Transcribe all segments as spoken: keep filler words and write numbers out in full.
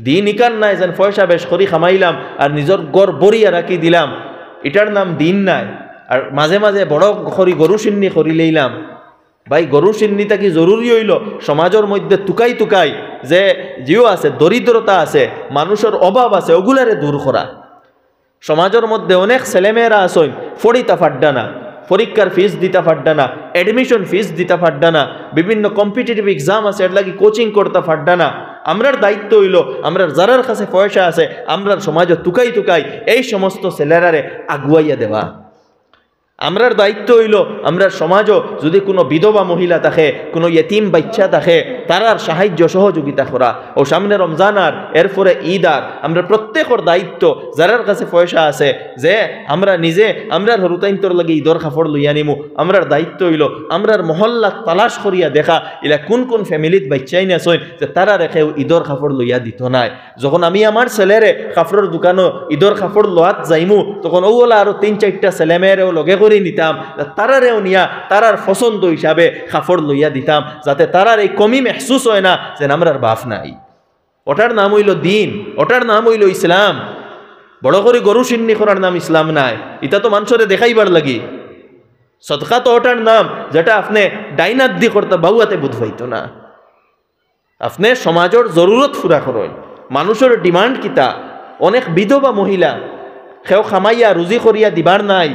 দিন ইখান নায় যেন পয়সা বেশ করি কামাইলাম আর নিজর ঘর ভরিয়া রাখি দিলাম, ইটার নাম দিন নায়। আর মাঝে মাঝে বড় করি গরু শিন্নি করি লইলাম। ভাই, গরু শিন্নি থাকি জরুরি অইলো সমাজর মধ্যে তুকাই তুকাই যে জিও আছে, দরিদ্রতা আছে, মানুষর অভাব আছে, ওগুলারে দূর করা। সমাজর মধ্যে অনেক ছেলেমেয়েরা আছইন, পড়িতা পারডা না, পরীক্ষার ফিস দিতা পারডা না, admission fees দিতা পারডা না, বিভিন্ন competitive exam আছে, এর লাগি coaching করতা পারডা না। আমরার দায়িত্ব অইলো, আমরার যারার কাছে পয়সা আছে, আমরার সমাজো তুকাই তুকাই এই সমস্ত ছেলেরারে আগুয়াইয়া দেওয়া। আমরার দায়িত্ব অইলো, আমরার সমাজো যদি কুনু বিধবা মহিলা থাকে, কুনু ইয়তিম বাইচ্চা থাকে, তারার সাহায্য সহযোগিতা করা। ও সামনে রমজান আর এরপরে ঈদ আর, আমরার প্রত্যেকর দায়িত্ব, যারার কাছে পয়সা আছে, যে আমরা নিজে আমরার হুরুতাইন্তর লাগি ঈদর কাপড় লইয়া নিমু, আমরার দায়িত্ব অইলো আমরার মহল্লাত তালাশ করিয়া দেখা, ইলা কুন কুন ফ্যামিলিত বাইচ্চাইন আছইন যে তারারে কেউ ঈদর কাপড় লইয়া দিতো নায়। যখন আমি আমার ছেলেরে কাপড়র দোকানো ঈদর কাপড় লওয়াত যাইমু, তখন অউ ওলা আরো তিন চাইরটা ছেলেমেয়েরেও লগে করি নিতাম, তারারেও নিয়া তারার পছন্দ হিসাবে কাপড় লইয়া দিতাম, যাতে তারার এই কমি মেহসুস অয় না যেন আমরার বাপ নাই। ওটার নাম অইলো দিন, ওটার নাম অইলো ইসলাম। বড় করি গরু শিন্নি করার নাম ইসলাম নায়, ইতা তো মানষরে দেখাইবার লাগি। সদকা তো ওটার নাম যেটা আপনে ডাইনাত দি করতা, বাউয়াতে বুঝ পাইতো না। আপনে সমাজর জরুরত পুরা করইন। মানুষর demand কিতা? অনেক বিধবা মহিলা, কেউ কামাইয়া রুজি করিয়া দিবার নাই।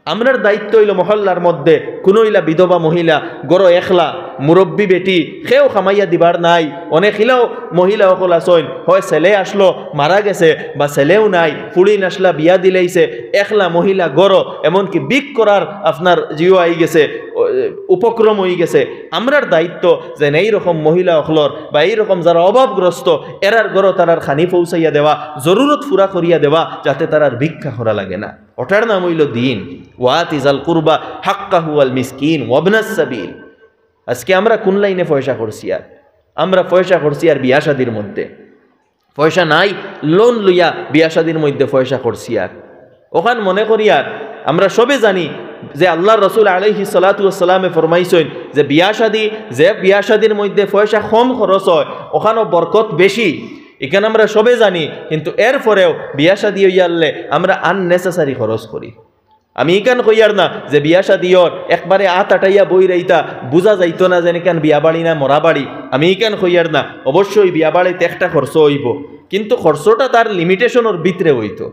আমরার দায়িত্ব অইলো মহল্লার মধ্যে কুনু ইলা বিধবা মহিলা, ঘরো একলা, মুরব্বি বেটি, কেউ কামাইয়া দিবার নাই। অনেক ইলাও মহিলা অকল আছইন, হয় ছেলে আছলো, মারা গেছে, বা ছেলেও নাই, ফুড়িন আছলা, বিয়া দিলাইছে, একলা মহিলা ঘরো, এমনকি ভিক করার আপনার জিও আই গেছে, ও, উপক্রম অই গেছে। আমরার দায়িত্ব যেন এই রকম মহিলা অকলর বা এই রকম যারা অভাবগ্রস্ত, এরার ঘরো তারার খানি পৌঁছাইয়া দেওয়া, জরুরত পুরা করিয়া দেওয়া, যাতে তারার ভিক্ষা করা লাগে না। ওটার নাম অইলো দিন। ওয়াতি যাল কুরবা হাক্কাহু ওয়াল মিসকিন ওয়াবনাস সাবিল। আজকে আমরা কুন লাইনে পয়সা করছি আর? আমরা পয়সা করছি আর বিয়া শাদির মধ্যে। পয়সা নাই, লোন লইয়া বিয়া শাদির মধ্যে পয়সা করছি আর। ওখান মনে করি আর, আমরা সবে জানি যে আল্লার রসুল আলাইহিস সালাতু ওয়াস সালামে ফরমাইছইন যে বিয়া শাদি, যে বিয়া শাদির মধ্যে পয়সা কম খরচ অয়, ওখানো বরকত বেশি। ইখান আমরা সবে জানি, কিন্তু এরপরেও বিয়া শাদি অইয়ারলে আমরা unnecessary খরচ করি। আমি ইখান কইয়ার না যে বিয়া শাদি অর একবারে আত আটাইয়া বই রইতা, বুঝা যাইতো না যেন ইখান বিয়া বাড়ি না মরা বাড়ি। আমি ইখান কইয়ার না, অবশ্যই বিয়া বাড়িত একটা খরচ অইবো, কিন্তু খরচটা তার limitation-র ভিতরে অইতো।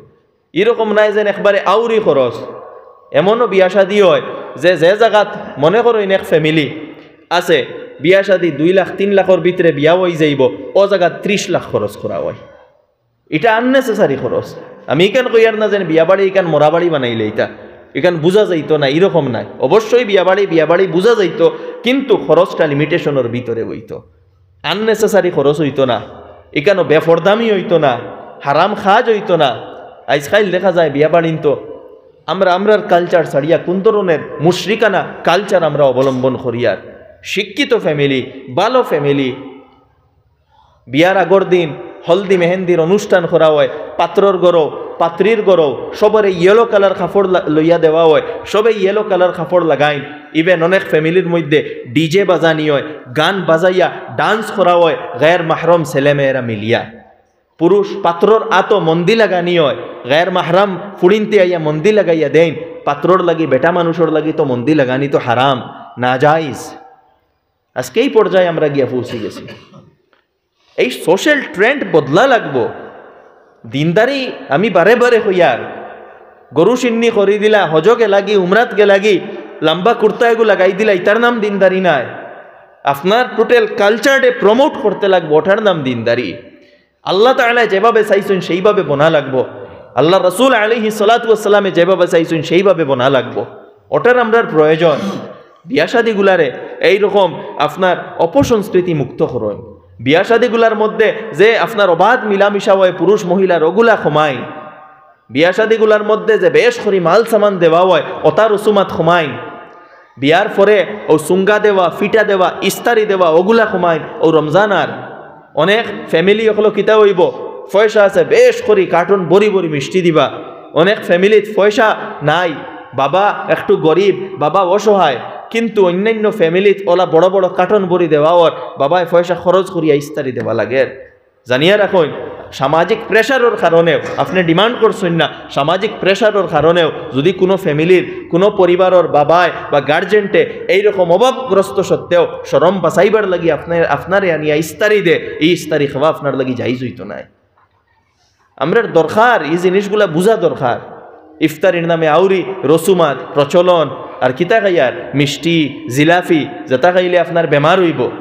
ইরকম নায় যেন একবারে আউরি খরচ। এমনও বিয়া শাদি অয় যে, যে জাগাত মনে করইন এক family আছে, বিয়া শাদি দুই লাখ তিন লাখর ভিতরে বিয়া অই যাইবো, ও জাগাত ত্রিশ লাখ খরচ করা অয়। ইটা unnecessary খরচ। আমি ইখান কইয়ার না যেন বিয়া বাড়ি ইখান মরা বাড়ি বানাইলে ইটা, ইখান বুঝা যাইতো না, ইরকম নায়। অবশ্যই বিয়া বাড়ি, বিয়া বাড়ি বুঝা যাইতো, কিন্তু খরচটা limitation-র ভিতরে অইতো। Unnecessary খরচ অইতো না, ইখানো বেফরদামি অইতো না, হারাম কাজ অইতো না। আইজকাইল দেখা যায় বিয়া বাড়িন তো আমরা, আমরার culture ছাড়িয়া কুন ধরনের মুশরিকানা culture আমরা অবলম্বন করিয়ার। শিক্ষিত family, ভালো family, বিয়ার আগর দিন হলদি মেহেন্দির অনুষ্ঠান করা অয়, পাত্রর ঘরো, পাত্রীর ঘরো, সবরে yellow colour কাপড় লা-, লইয়া দেওয়া অয়, সবে yellow colour কাপড় লাগাইন। Even অনেক family-র মধ্যে D J বাজানি অয়, গান বাজাইয়া dance করা অয়, গায়ের মাহরম ছেলেমেয়েরা মিলিয়া। পুরুষ পাত্রর আতো মন্দি লাগানি অয়, গায়ের মাহরম ফুড়িন্তে আইয়া মন্দি লাগাইয়া দেইন। পাত্রর লাগি, বেটা মানুষর লাগি তো মন্দি লাগানি তো হারাম, নাজাইজ। আজকে এই পর্যায়ে আমরা গিয়া পৌঁছি গেছি। এই social trend বদলা লাগবো। দিনদারি আমি বারে বারে কইয়ার, গরু শিন্নি করি দিলা, হজো গেলাগি, উমরাত গেলাগি, লম্বা কুর্তা এগু লাগাই দিলা, ইতার নাম দিনদারি নায়। আপনার total culture-রে promote করতে লাগবো, ওটার নাম দিনদারি। আল্লাহ তাআলায় যেভাবে চাইছইন সেইভাবে বনা লাগবো। আল্লাহ রসুল আলাইহিস সালাতু ওয়াস সালামে যেভাবে চাইছইন সেইভাবে বনা লাগবো। ওটার আমরার প্রয়োজন। বিয়া শাদিগুলারে এইরকম আপনার অপসংস্কৃতি মুক্ত করইন। বিয়া শাদিগুলার মধ্যে যে আপনার অবাধ মিলামিশা অয় পুরুষ মহিলার, ওগুলা কমাইন। বিয়া শাদিগুলার মধ্যে যে বেশ করি মাল সামান দেওয়া অয়, ওটার রসুমাত কমাইন। বিয়ার পরে অউ চুঙ্গা দেওয়া, ফিটা দেওয়া, ইস্তারি দেওয়া, ওগুলা কমাইন। অউ রমজান আর অনেক family অকলো কিতা অইবো, পয়সা আছে, বেশ করি carton ভরি ভরি মিষ্টি দিবা। অনেক family-ত পয়সা নাই, বাবা একটু গরিব, বাবা অসহায়, কিন্তু অন্যান্য family-ত ওলা বড় বড় carton ভরি দেওয়া অর, বাবায় পয়সা খরচ করিয়া ইস্তারি দেওয়া লাগের। জানিয়া রাখইন, সামাজিক প্রেশারর কারণেও, আপনে ডিমান্ড করছইন না, সামাজিক প্রেশারর কারণেও যুদি কুনু ফ্যামিলির, কুনু পরিবারর বাবায় বা গার্জেন্টে এইরকম অভাবগ্রস্ত সত্ত্বেও শরম বাঁচাইবার লাগি আপনে, আপনারে আনিয়া ইস্তারি দে, ই ইস্তারি খাওয়া আপনার লাগি জাইজ অইতো নায়। আমরার দরকার, ই জিনিসগুলা বুঝা দরকার। ইফতারির নামে আউরি রসুমাত, প্রচলন, আর কিতা খাইয়ার, মিষ্টি, জিলাফি, যেটা খাইলে আপনার বেমার অইবো।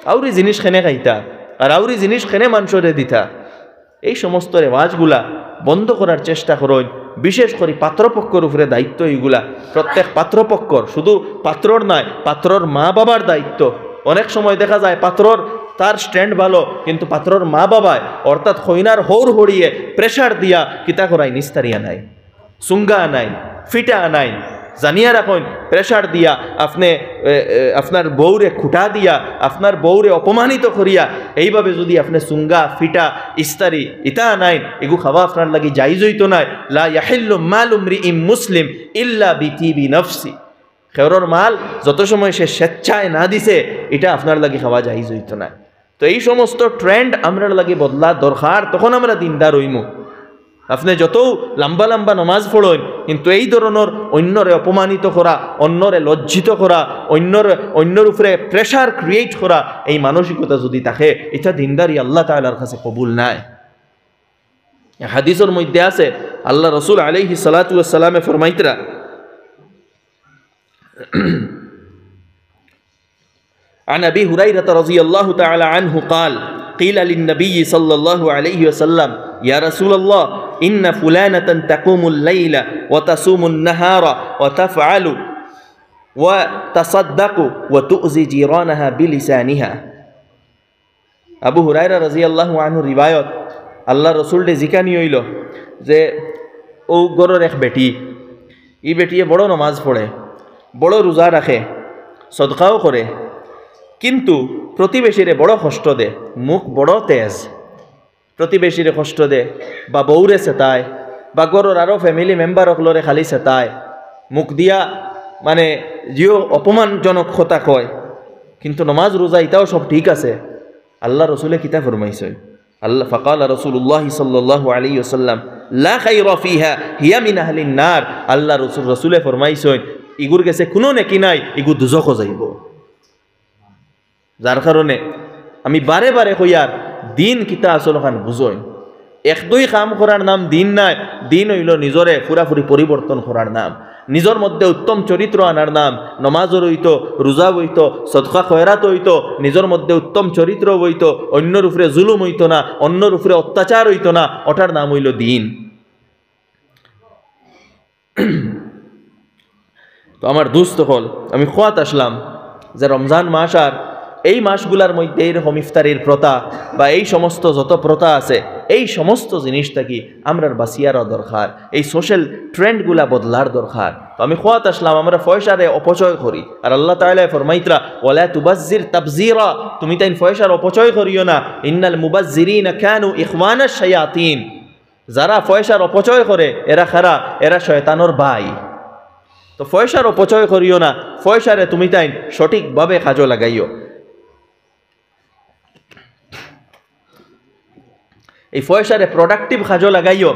আউরি জিনিস কেনে খাইতা, আর আউরি জিনিস কেনে মানষরে দিতা, এই সমস্ত রেওয়াজগুলা বন্ধ করার চেষ্টা করইন। বিশেষ করি পাত্রপক্ষর উপরে দায়িত্ব ইগুলা, প্রত্যেক পাত্রপক্ষর, শুধু পাত্রর নায়, পাত্রর মা বাবার দায়িত্ব। অনেক সময় দেখা যায় পাত্রর, তার স্ট্যান্ড ভালো, কিন্তু পাত্রর মা বাবায় অর্থাৎ কইনার হউর হড়িয়ে প্রেশার দিয়া কিতা করাইন, ইস্তারি আনাইন, সুঙ্গা আনাইন, ফিটা আনাইন। জানিয়া রাখইন, প্রেশার দিয়া আপনে, এ, এ, আপনার বউরে খুটা দিয়া, আপনার বউরে অপমানিত করিয়া এইভাবে যুদি আপনে সুঙ্গা, ফিটা, ইস্তারি ইতা আনাইন, ইগু খাওয়া আপনার লাগি জাইজ অইতো নায়। লা ইয়াহিল্লু মালু ইমরিইম মুসলিম ইল্লা বিতিবি নাফসি। কেউরর মাল যত সময় সে স্বেচ্ছায় না দিছে, ইটা আপনার লাগি খাওয়া জাইজ অইতো নায়। তো এই সমস্ত ট্রেন্ড আমরার লাগি বদলা দরকার, তখন আমরা দিনদার অইমু। আপনে যতউ লম্বা লম্বা নমাজ পড়ইন, কিন্তু এই ধরনর অন্যরে অপমানিত করা, অন্যরে লজ্জিত করা, অন্যর, অন্যর উপরে প্রেশার ক্রিয়েট করা, এই মানসিকতা যুদি থাকে, ইটা দিনদারি আল্লাহ তাআলার কাছে কবুল নায়। হাদিসর মধ্যে আছে, আল্লাহ রসুল আলাইহিস সালাতু ওয়াস সালামে ফরমাইতরা, عن أبي هريرة رضي الله تعالى عنه قال: قيل للنبي صلى الله عليه وسلم: يا رسول الله، إن فلانة تقوم الليل وتصوم النهار وتفعل وتصدق وتؤذي جيرانها بلسانها. আবু হুরায়রা রাদিয়াল্লাহু আনহু রিওয়ায়াত, আল্লাহ রসুলরে জিকানি অইলো যে অউ ঘরর এক বেটি, ই বেটিয়ে বড় নমাজ পড়ে, বড় রোজা রাখে, সদকাও করে, কিন্তু প্রতিবেশীরে বড় কষ্ট দে, মুখ বড় তেজ, প্রতিবেশীরে কষ্ট দে, বা বউরে সেতায়, বা ঘরর আরো ফ্যামিলি মেম্বার অকলরে খালি সেতায়, মুখ দিয়া মানে যেও অপমানজনক কথা কয়, কিন্তু নমাজ রোজা ইতাও সব ঠিক আছে। আল্লাহ রসুলে কিতা ফরমাইছইন? আল্লাহ, فقال رسول الله صلى الله عليه وسلم: لا خير فيها، هي من أهل النار। আল্লাহ রসুল, রসুলে ফরমাইছইন, ইগুর গেছে কুনু নেকি নাই, ইগু দুজখো যাইবো। যার কারণে আমি বারে বারে কইয়ার, দিন কিতা আসল খান বুঝইন। এক দুই কাম করার নাম দিন নায়, দিন অইলো নিজরে পুরাপুরি পরিবর্তন করার নাম, নিজর মধ্যে উত্তম চরিত্র আনার নাম। নমাজর অইতো, রোজা অইতো, সদকা খয়রাত অইতো, নিজর মধ্যে উত্তম চরিত্র অইতো, অন্যর উপরে জুলুম অইতো না, অন্যর উপরে অত্যাচার অইতো না, ওটার নাম অইলো দিন। তো আমার দোস্ত অকল, আমি কওয়াত আসলাম যে রমজান মাস আর এই মাসগুলার মধ্যে এইরকম ইফতারির প্রথা বা এই সমস্ত যত প্রথা আছে, এই সমস্ত জিনিস থাকি আমরার বাঁচিয়ারও দরকার, এই সোশ্যাল ট্রেন্ডগুলা বদলার দরকার। তো আমি কওয়াত আসলাম, আমরা পয়সারে অপচয় করি, আর আল্লাহ তাআলায় ফরমাইতরা, "ওয়ালা তুবাজ্জির তাবজিরা", তুমি তাইন পয়সার অপচয় করিও না। "ইন্নাল মুবাজ্জিরিনা কানু ইখওয়ানাশ শায়াতিন", যারা পয়সার অপচয় করে, এরা কারা? এরা শয়তানর ভাই। তো পয়সার অপচয় করিও না, পয়সারে তুমি তাইন সঠিকভাবে কাজো লাগাইও। এই পয়সারে প্রোডাক্টিভ কাজো লাগাইও,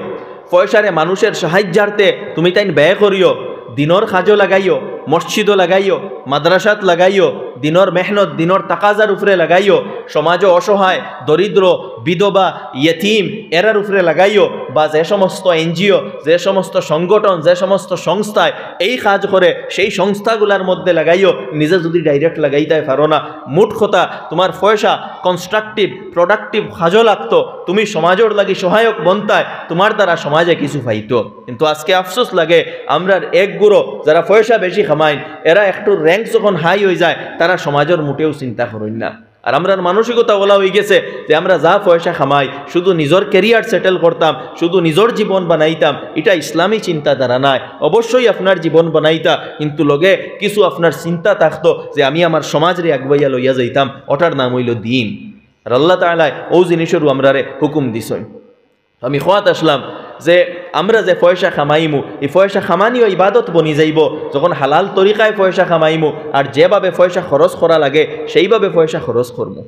পয়সারে মানুষের সাহায্যার্থে তুমি তাইন ব্যয় করিও, দিনর কাজো লাগাইও, মসজিদো লাগাইও, মাদ্রাসাত লাগাইও, দিনর মেহনত, দিনর তাকাজার উপরে লাগাইও, সমাজো অসহায়, দরিদ্র, বিধবা, ইয়েতিম, এরার উপরে লাগাইও, বা যে সমস্ত এনজিও, যে সমস্ত সংগঠন, যে সমস্ত সংস্থায় এই কাজ করে, সেই সংস্থাগুলার মধ্যে লাগাইও। নিজে যুদি ডাইরেক্ট লাগাইতায় পারো না, মোট কথা, তুমার পয়সা কনস্ট্রাকটিভ, প্রোডাক্টিভ কাজো লাগতো, তুমি সমাজর লাগি সহায়ক বনতায়, তুমার দ্বারা সমাজে কিছু পাইতো। কিন্তু আজকে আফসোস লাগে, আমরার এক গুরু যারা পয়সা বেশি কামাইন, এরা একটু র্যাঙ্ক যখন হাই অইযায়, তারা সমাজর মোটেও চিন্তা করইন না। আর আমরার মানসিকতা অলা অইগেছে যে আমরা যা পয়সা কামাই, শুধু নিজর ক্যারিয়ার সেটেল করতাম, শুধু নিজর জীবন বানাইতাম, ইটা ইসলামী চিন্তাধারা নায়। অবশ্যই আপনার জীবন বানাইতা, কিন্তু লগে কিছু আপনার চিন্তা থাকতো যে আমি আমার সমাজরে আগুয়াইয়া লইয়া যাইতাম, ওটার নাম অইলো দিন। আর আল্লাহ তাআলায় অউ জিনিসরও আমরারে হুকুম দিছইন। আমি কওয়াত আসলাম যে আমরা যে পয়সা কামাইমু, এই পয়সা কামানিও ইবাদত বনি যাইবো, যখন হালাল তরিকায় পয়সা কামাইমু, আর যেভাবে পয়সা খরচ করা লাগে, সেইভাবে পয়সা খরচ করমু।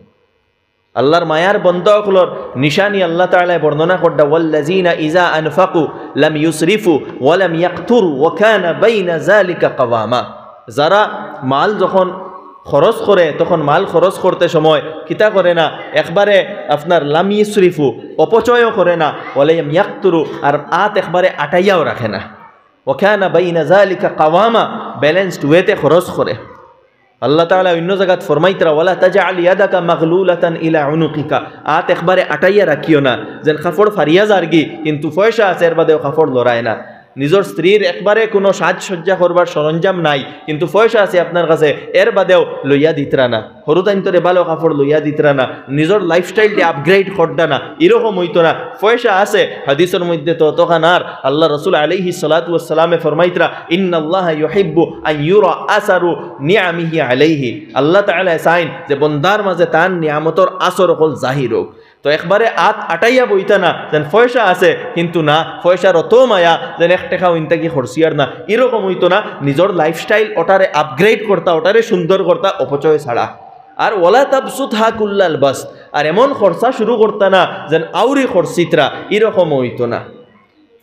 আল্লাহর মায়ার বন্দা অকলর নিশানি আল্লাহ তাআলায় বর্ণনা কররা, "ওয়াল্লাযীনা ইযা আনফাকু লাম ইউসরিফু ওয়া লাম ইয়াকতুরু ওয়া কানা বাইনা যালিকা কাওয়ামা।" যারা মাল যখন খরচ করে, তখন মাল খরচ করতে সময় কিতা করে না, একবারে আপনার লাম ইউসরিফু, অপচয়ও করে না, ওয়া লাম ইয়াকতুরু, আর আত একবারে আটাইয়াও রাখে না। ওয়া কানা বাইনা যালিকা কাওয়ামা, ব্যালেন্সড ওয়েতে খরচ করে। আল্লাহ তাআলা অন্য জাগাত ফরমাইতরা, "ওয়ালা তাজআল ইয়াদাকা মাগলুলাতান ইলা উনুকিকা।" আত একবারে আটাইয়া রাখিও না, যেন কাপড় ফারিয়া যারগি, কিন্তু পয়সা আছে, এর বাদেও কাপড় লড়ায় না। নিজর স্ত্রীর একবারে কুনু সাজসজ্জা করবার সরঞ্জাম নাই, কিন্তু পয়সা আছে আপনার কাছে, এর বাদেও লইয়া দিতরা না। হুরুতাইন্তরে ভালো কাপড় লইয়া দিতরা না, নিজর লাইফস্টাইলটা আপগ্রেড কররা না, এরকম অইতো না। পয়সা আছে, হাদিসর মধ্যে তো অতখান আর। আল্লাহ রসুল আলাইহিস সালাতু ওয়াস সালামে ফরমাইতরা, "ইন্নাল্লাহা ইউহিব্বু আন ইউরা আসারু নিআমিহি আলাইহি।" আল্লাহ তাআলায় চাইন যে বন্দার মাঝে তান নিয়ামতর আসর অকল জাহির অউক। তো একবারে আত আটাইয়া বইতা না, যেন পয়সা আছে কিন্তু না, পয়সার অত মায়া যেন এক টেকাও ইন থাকি খরচিয়ার না, এরকম অইতো না। নিজর লাইফস্টাইল ওটারে আপগ্রেড করতা, ওটারে সুন্দর করতা, অপচয় ছাড়া। আর ওয়ালা তাবসুতহা কুল্লাল বাসত, আর এমন খরচা শুরু করতা না যেন আউরি খরচিতরা, এরকমও অইতো না।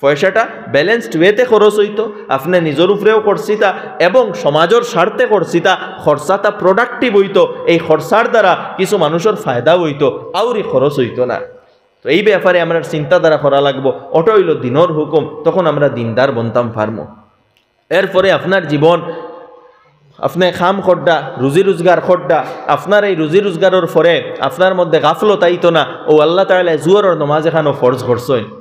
পয়সাটা ব্যালেন্সড ওয়েতে খরচ অইতো, আপনে নিজর উপরেও খরচিতা এবং সমাজর স্বার্থে খরচিতা, খরচাটা প্রোডাক্টিভ অইতো, এই খরচার দ্বারা কিছু মানুষর ফায়দাও অইতো, আউরি খরচ অইতো না। তো এই ব্যাপারে আমরার চিন্তাধারা করা লাগবো। ওটা অইলো দিনর হুকুম, তখন আমরা দিনদার বনতাম পারমু। এরপরে আপনার জীবন, আপনে কাম কররা, রুজি রোজগার কররা, আপনার এই রুজি রোজগারর পরে আপনার মধ্যে গাফলত আইতো না। ও আল্লাহ তাআলায় জুহরর নমাজ এখানো ফরজ করছইন,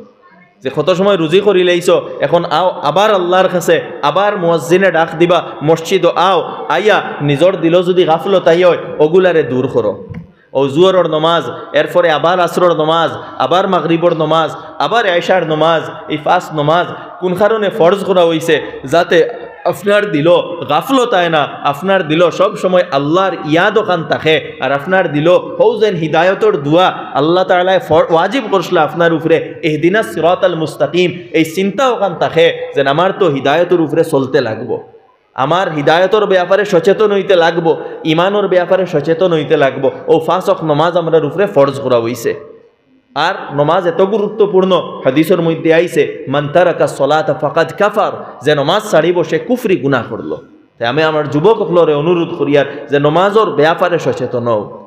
যে কত সময় রুজি করিলাইছো, এখন আও আবার আল্লাহর কাছে, আবার মুয়াজ্জিনে ডাক দিবা, মসজিদো আও, আইয়া নিজর দিলো যুদি গাফলত আই অয়, ওগুলারে দূর করো। ও জুহরর নমাজ, এরপরে আবার আসরর নমাজ, আবার মাগরিবর নমাজ, আবার এশার নমাজ, এই পাঁচ নমাজ কোন কারণে ফরজ করা অইছে? যাতে আপনার দিলো গাফলত আয় না, আপনার দিলো সব সময় আল্লাহর ইয়াদ ওখান থাকে, আর আপনার দিলো হউ যেন হিদায়তর দোয়া আল্লাহ তাআলায় ফর-, ওয়াজিব করছলা আপনার উপরে, ইহদিনাস সিরাতাল মুস্তাকিম, এই চিন্তা ওখান থাকে যেন আমার তো হিদায়তর উপরে চলতে লাগবো। আমার হিদায়তর ব্যাপারে সচেতন অইতে লাগবো, ইমানর ব্যাপারে সচেতন অইতে লাগবো। ও পাঁচ ওয়াক্ত নমাজ আমরার উপরে ফরজ করা অইছে। আর নমাজ এত গুরুত্বপূর্ণ, হাদিসর মধ্যে আইছে, "মান তারাকা সলাতা ফাকাদ কাফার", যে নমাজ ছাড়িবো সে কুফরি গুনাহ করলো। তাই আমি আমার যুবক অকলরে অনুরোধ করিয়ার যে নমাজর ব্যাপারে সচেতন অও।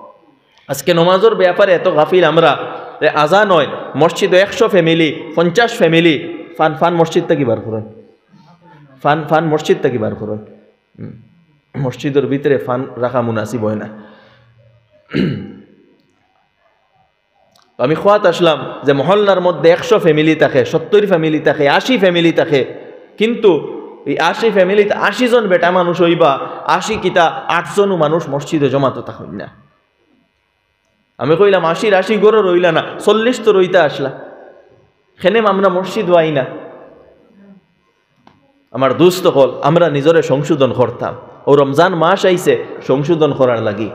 আজকে নমাজর ব্যাপারে এত গাফিল আমরা, যে আজান অয়, মসজিদো একশো ফ্যামিলি, পঞ্চাশ ফ্যামিলি, ফান, ফান মসজিদ থাকি বার করইন। ফান, ফান মসজিদ থাকি বার করইন। হুম। মসজিদর ভিতরে ফান রাখা মুনাসিব অয় না। তো আমি কওয়াত আসলাম যে মহল্লার মধ্যে একশো ফ্যামিলি থাকে, সত্তইর ফ্যামিলি থাকে, আশি ফ্যামিলি থাকে, কিন্তু এই আশি ফ্যামিলিত আশি জন বেটা মানুষ অইবা, আশি কিতা আটজনও মানুষ মসজিদো জমাতো থাকইন না। আমি কইলাম, "আশির আশি ঘরো রইলা না, চল্লিশ তো রইতা আসলা, কেনে আমরা মসজিদো আই না?" আমার দোস্ত অকল, আমরা নিজরে সংশোধন করতাম। ও রমজান মাস আইছে সংশোধন করার লাগি,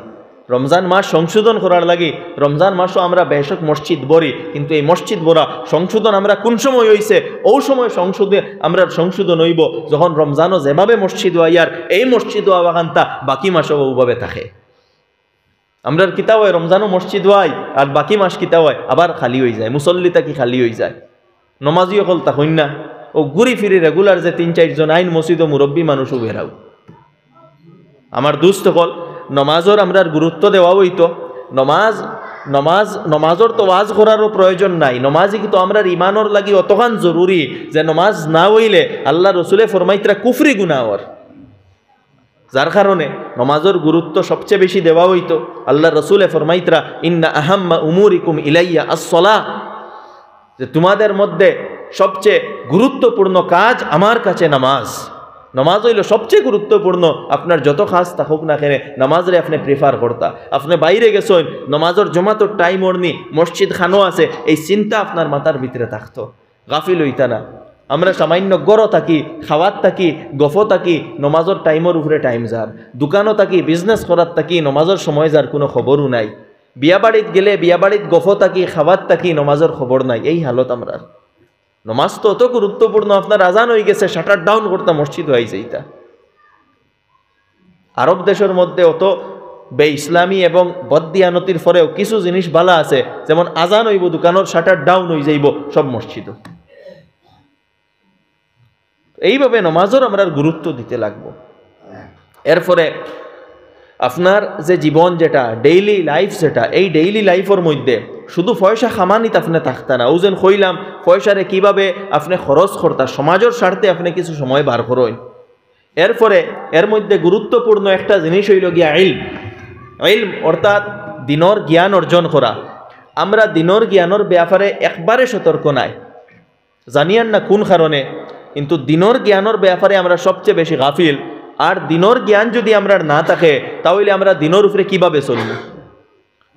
রমজান মাস সংশোধন করার লাগি। রমজান মাসও আমরা বেশক মসজিদ ভরি, কিন্তু এই মসজিদ ভরা সংশোধন আমরা কোন সময় অইছে? ও সময় সংশোধন, আমরা সংশোধন অইবো যখন রমজানও যেভাবে মসজিদো আইয়ার, এই মসজিদো আওয়াখানতা বাকি মাসও ওভাবে থাকে। আমরার কিতা অয়, রমজানও মসজিদো আই, আর বাকি মাস কিতা অয়, আবার খালি অইযায়, মুসল্লি থাকি খালি অইযায়, নমাজি অকল থাকইন না। ও ঘুরি ফিরি রেগুলার যে তিন চাইরজন আইন মসজিদো মুরব্বি মানুষও বেরাও। আমার দোস্ত অকল, নমাজর আমরার গুরুত্ব দেওয়া অইতো। নমাজ, নমাজ, নমাজর তো ওয়াজ করারও প্রয়োজন নাই। নমাজই কিন্তু আমরার ইমানর লাগি অতখান জরুরি যে নমাজ না অইলে আল্লাহ রসুলে ফরমাইতরা কুফরি গুনাহ অর। যার কারণে নমাজর গুরুত্ব সবচেয়ে বেশি দেওয়া অইতো। আল্লাহ রসুলে ফরমাইতরা, "ইন্না আহাম্মা উমুরিকুম ইলাইয়া আসসালাহ", যে তোমাদের মধ্যে সবচেয়ে গুরুত্বপূর্ণ কাজ আমার কাছে নামাজ। নামাজ অইলো সবচেয়ে গুরুত্বপূর্ণ। আপনার যত কাজ থাকুক না কেনে, নামাজরে আপনে প্রিফার করতা। আপনে বাইরে গেছইন, নামাজর জমাতর টাইম অরনি, মসজিদ খানো আছে, এই চিন্তা আপনার মাথার ভিতরে থাকতো। গাফিল অইতা না। আমরা সামান্য ঘরো থাকি, খাওয়াত থাকি, গফো থাকি, নমাজর টাইমর উপরে টাইম যার। দোকানো থাকি, বিজনেস করাত থাকি, নমাজর সময় যার কুনু খবরও নাই। বিয়া বাড়িত গেলে, বিয়া বাড়িত গফো থাকি, খাওয়াত থাকি, নমাজর খবর নাই। এই হালত আমরার। নমাজ তো অত গুরুত্বপূর্ণ, আপনার আজান অইগেছে, শাটার ডাউন করতা, মসজিদো আই যাইতা। আরব দেশর মধ্যে অত বেইসলামি এবং বদদিয়ানতির পরেও কিছু জিনিস বালা আছে, যেমন আজান অইবো, দোকানর শাটার ডাউন অই যাইবো সব মসজিদও। এইভাবে নমাজর আমরার গুরুত্ব দিতে লাগবো। এরপরে আপনার যে জীবন, যেটা ডেইলি লাইফ, যেটা এই ডেইলি লাইফর মধ্যে শুধু পয়সা কামানিত আপনে থাকতা না, অউ যেন কইলাম পয়সারে কিভাবে আপনে খরচ করতা, সমাজর স্বার্থে আপনে কিছু সময় বার করইন। এরপরে এর মধ্যে গুরুত্বপূর্ণ একটা জিনিস অইলো গিয়া ইলম। ইলম অর্থাৎ দিনর জ্ঞান অর্জন করা। আমরা দিনর জ্ঞানর ব্যাপারে একবারে সতর্ক নায়, জানিয়ার না কোন কারণে, কিন্তু দিনর জ্ঞানর ব্যাপারে আমরা সবচেয়ে বেশি গাফিল। আর দিনর জ্ঞান যদি আমরার না থাকে, তা অইলে আমরা দিনর উপরে কিভাবে চলমু?